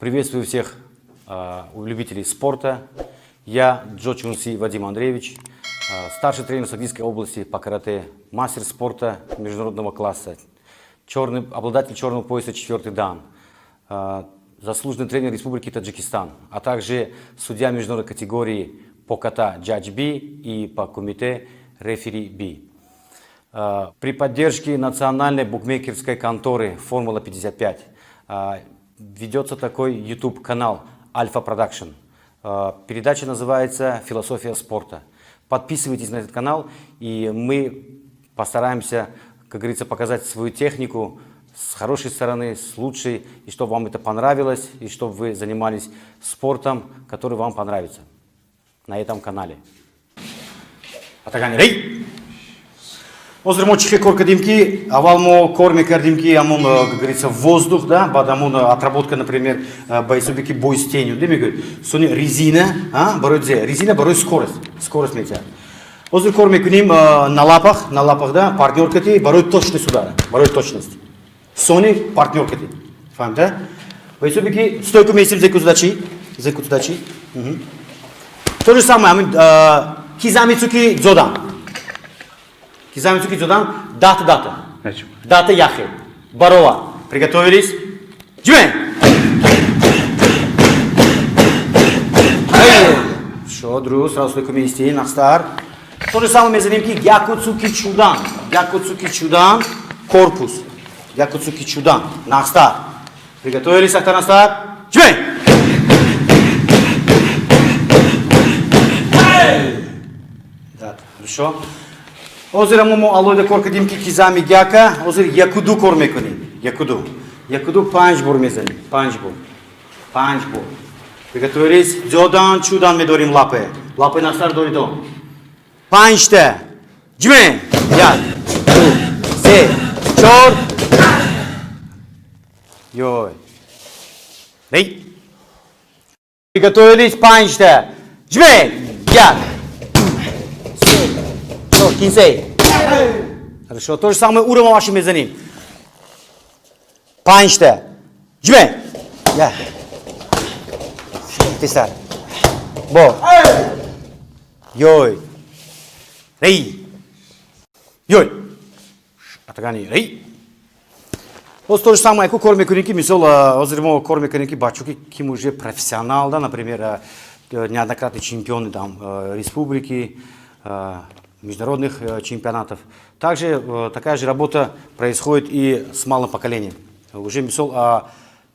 Приветствую всех любителей спорта. Я Джо Чунси Вадим Андреевич, старший тренер Согдийской области по карате, мастер спорта международного класса, обладатель черного пояса четвертый дан, заслуженный тренер Республики Таджикистан, а также судья международной категории по ката Judge B и по кумите рефери B. При поддержке национальной букмекерской конторы «Формула-55» ведется такой YouTube-канал «Альфа Продакшн». Передача называется «Философия спорта». Подписывайтесь на этот канал, и мы постараемся, как говорится, показать свою технику с хорошей стороны, с лучшей, и чтобы вам это понравилось, и чтобы вы занимались спортом, который вам понравится на этом канале. Атагани, рей! Ҳозир мо чихе кор кардем, ки аввал мо кор мекардем, ки ҳамон, как говорится, воздух, да, баъд ҳамон отработка, например, ба ҳисоби ки бой с тенью, да, мегӯяд, сони резина, а, барои зе резина, барои скорость, скорость метиҳад. Ҳозир кор мекунем на лапах, на лапах, да, партнёр кати, барои точность удара, барои точность. Сони партнёр кати, фаҳмида, ба ҳисоби ки стойку меистем, зекутудачи, зекутудачи. То же самое ҳамин кизамицуки дзодан, кизамицуки дзодан, дата, дата, дата, яхе барова. Приготовились, жмем. Шо, друз, сразу стойку меисти, нахстар. То же самое мезанем, ки гякуцуки чудан, гякуцуки чудан, корпус, гякуцуки чудан, нахстар. Приготовились, ахтар, нахстар, жмем. Да, хорошо. Ҳозир мо алоҳида кор кардем, ки кизами гяка, ҳозир якуду кор мекунем. Якуду. Якуду панҷ бор мезанем. Панҷ бор. Панҷ бор. Приготовились. Дзодан, чудан медорим лапы. Лапы на сар доридон. Панҷта. Ҷме. Як, ду, се, чор. Ёй. Рей. Приготовились. Панҷта. Ҷме. Як, се, чор. Кинсей. Хорошо. То же самое ура маваши мезаним. Панҷта. Ҷме. Як. Тестар. Бо. Ёй. Рей. Ёй. Атагани. Рей. Ҳоз то же самое ку кор мекунем, ки мисол, ҳозир мо кор мекунем, ки бачаҳо, ки ким уже профессионал, да, например, неоднократные чемпионы там республики, международных чемпионатов. Также такая же работа происходит и с малым поколением. Уже мисол,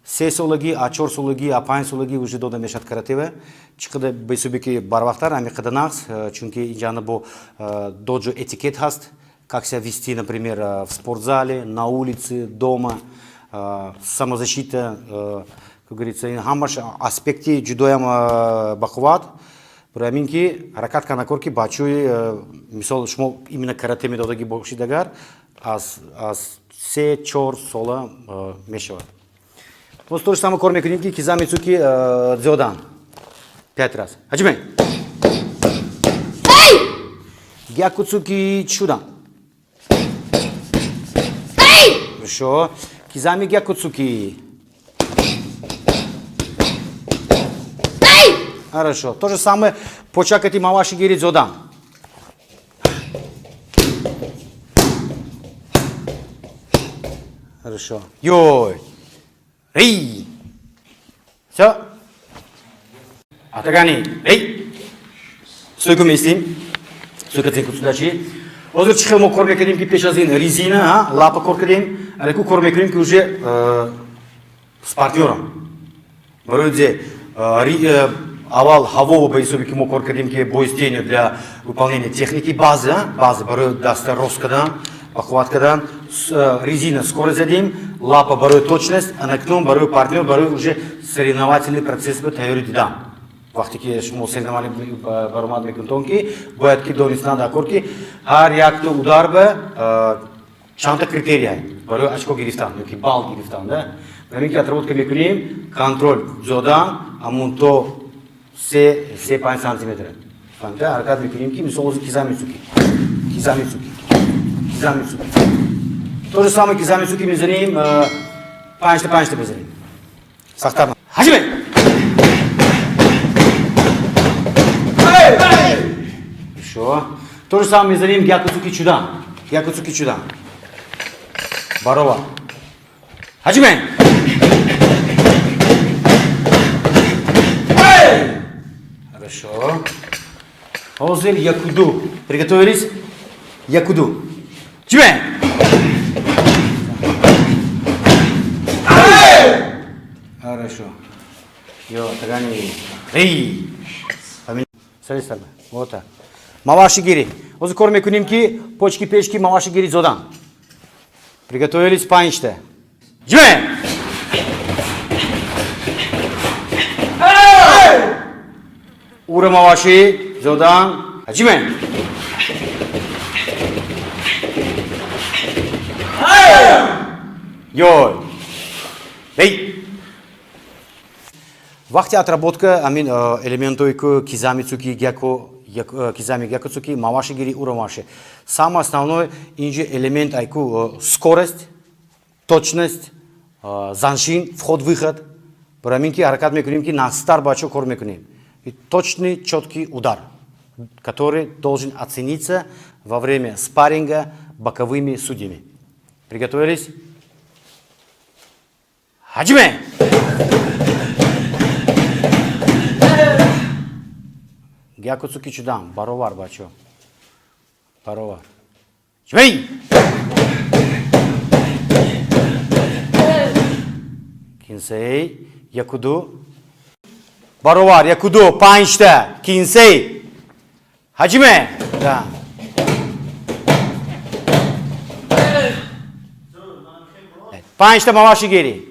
3 солагӣ, а 4 солагӣ, а 5 солагӣ уже дода мешавад каратева. Чӣ қадар ба ҳисоби ки барвақттар, ҳамин қадар нағз, чунки инҷа бо доджо этикет ҳаст, как себя вести, например, в спортзале, на улице, дома, самозащита, как говорится, ҳамаш аспекти ҷудоям бақувват. Барои ҳамин ки ҳаракат карда кор, ки бачаҳои, мисол, шумо именно карате медодагӣ бошед, агар аз 3-4 сола мешавад. Боз то же самое кор мекунем, ки кизамицуки дзёдан пять раз. Хаҷиме, гякуцуки чудан. Хорошо. Кизами гякуцуки. Хорошо. То же самое почакати маваши гири дзодан. Хорошо. Йой. Рей. Все. Атагани. Рей. Стойку меистим. Стойка ценкутсудачи. Ҳозир чӣ хел мо кор мекардем, ки пеш аз ин резина, лапа кор кардем, алеку кор мекунем, ки уже с партнёром. Барои зе аввал ҳаво, ба ҳисоби ки мо кор кардем, ки бой с тенью для выполнения техники базы, базы барои даста рост кардан, бақувват кардан, резина скорость задем, лапа барои точность, анакнун барои партнёр, барои уже соревновательный процесс ба тайёрӣ дидам. Вақте ки шумо соревнование баромад мекунед, ки бояд ки донистан дар кор, ки ҳар якто удар ба чандта критерия барои очко гирифтан ёки балл гирифтан, да. Барои ин ки отработка мекунем, контроль зодан ҳамун то 3-5 сантиметра, фаҳмида, ҳаракат мекунем, ки мисол ҳозир кизамицуки, кизамицуки, кизамицуки. То же самое кизамицуки мезанем, панҷта, панҷта мезанем сахтар. Хаҷиме. Хорошо. То же самое мезанем гякуцуки чудан. Гякуцуки чудан. Барова. Хаҷиме. Хорошо. Ҳозир якуду. Приготовились? Якуду. Ҷиме. Хорошо. Ё, тагани. Эй. Садись, Сарма. Вот так. Мавашигири. Ҳозир кор мекунем, ки почки пешки мавашигири зодан. Приготовились, панҷта. Ҷиме! Ура маваши зодан. Ҷиме! Ёй. Эй. Вақти отработка амин элементое ки кизами цуки гяко кизами гяко цуки маваши гири ура маваши. Самый основной инҷи элемент айку скорость, точность, заншин, вход выход. Барои ҳамин ки ҳаракат мекунем, ки настар бачаҳо кор мекунем. И точный, четкий удар, который должен оцениться во время спарринга боковыми судьями. Приготовились? Хаҷиме! Гякуцуки чудан, баровар, бачаҳо. Баровар. Ҷимей! Кинсей, якуду. Баровар, якуду, панҷта. Кинсей. Хаҷиме! Да. Панҷта маваши гири.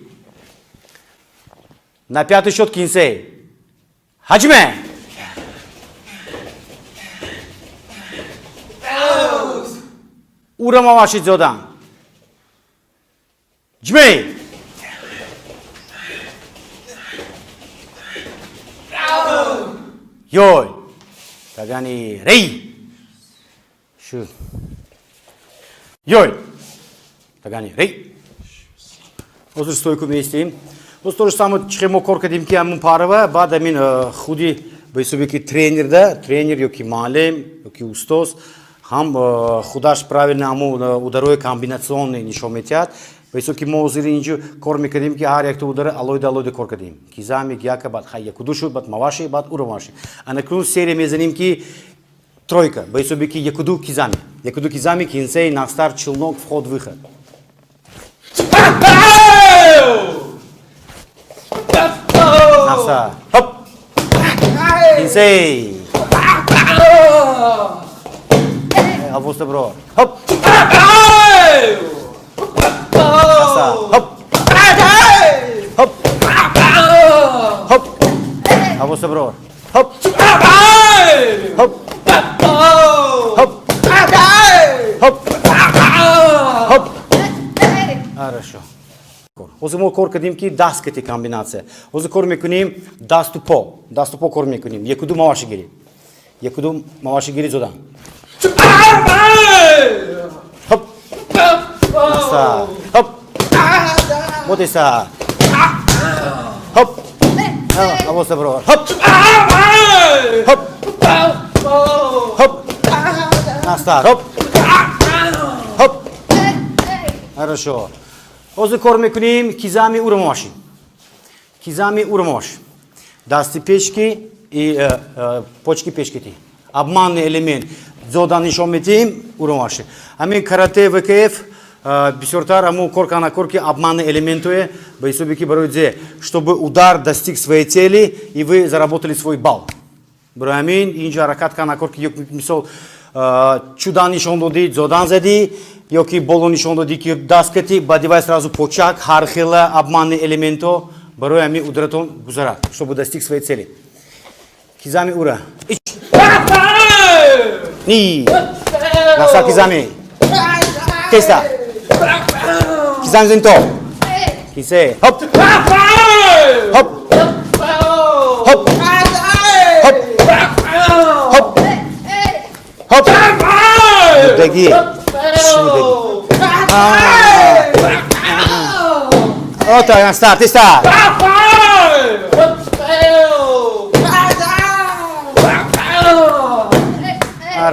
На пятый счет кинсей. Хаҷиме! Ура маваши зодан. Ҷимей! Ёй! Тагани рей! Шу. Ёй! Тагани рей! Ҳозир стойку меистем. Боз то же самое чихе мо кор кардем, ки ҳамун парава, баъд ҳамин худи ба ҳисоби ки тренерда, тренер ё ки муаллим, ё ки устоз ҳам худаш правильно ҳамун ударои комбинационный нишон медиҳад. Ба ҳисоб ки мо ҳозир инҷо кор мекардем, ки ҳар якта удара алоҳида алоҳида кор кардем. Кизами, гяка, баъд хай якуду шуд, баъд маваши, баъд ура маваши. Анакнун серия мезанем, ки тройка, ба ҳисоби ки якуду кизами. Якуду кизами, кинсей, настар, челнок, вход, выход. Настар. Хоп! Кинсей! Августа бро. Хоп! Настар. Хоп! Хоп! Хоп! Августа бро. Хоп! Хоп! Хоп! Хоп! Хоп! Хорошо. Ҳозир мо кор кардем, ки даст кати комбинатсия. Ҳозир кор мекунем дасту по. Дасту по кор мекунем. Якуду маваши гири. Якуду маваши гири зодан. Хоп! Наста. Хоп! Ботеса. Хоп! Авоса бро. Хоп! Хоп! Хоп! Наста. Хоп! Хоп! Хорошо. Ҳозир кор мекунем кизами ура маваши. Кизами ура маваши. Дасти пешки и почки пешкити. Обманный элемент. Зодан нишон медиҳем ура маваши. Ҳамин карате ВКФ бисёртар ҳамун кор кана кор ки обманный элементое ба ҳисоби ки барои зе, чтобы удар достиг своей цели и вы заработали свой балл. Барои ҳамин инҷо ҳаракат кана кор ки мисол чудан нишон додӣ, зодан задӣ, ё ки боло нишон додӣ, ки даст кати, баъди вай сразу почак, ҳар хела обманный элементо барои ҳамин ударатон гузарад, чтобы достиг своей цели. Кизами ура. Ич. Ни. Наса кизами. Теста. Кизами зенто. Кисе. Хоп. Хоп. Хоп. Хоп. Хоп. Хоп. Муддаги. Муддаги. Вот так, на старт, и старт.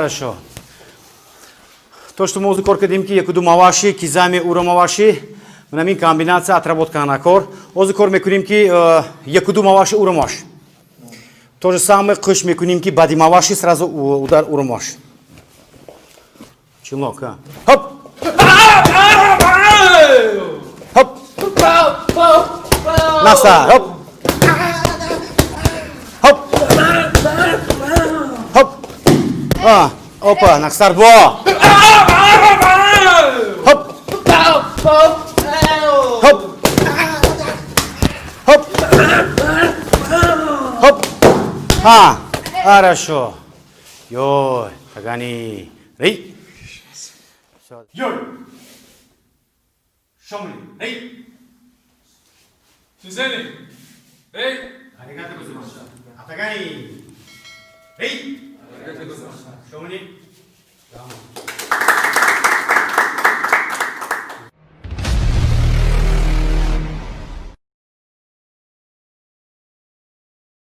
Хорошо. То, что мо кор кардем, ки якуду маваши, кизами, ура маваши, мана ин комбинация отработка на кор. Ҳозир кор мекунем, ки якуду маваши, ура маваш. То же самое қиш мекунем, ки баъди маваши сразу удар ура маваш. Челнок, а. Хоп! Хоп! Наса, хоп! Хоп! Хоп! А, опа, нақсар бо! Хоп! Хоп! Хоп! Хоп! А, хорошо. Йой, тагани. Рей. Йой. Шомли. Рей. 先生にえい。ありがとうございました。あたがい。レイ。ありがとうございました。ショムニ。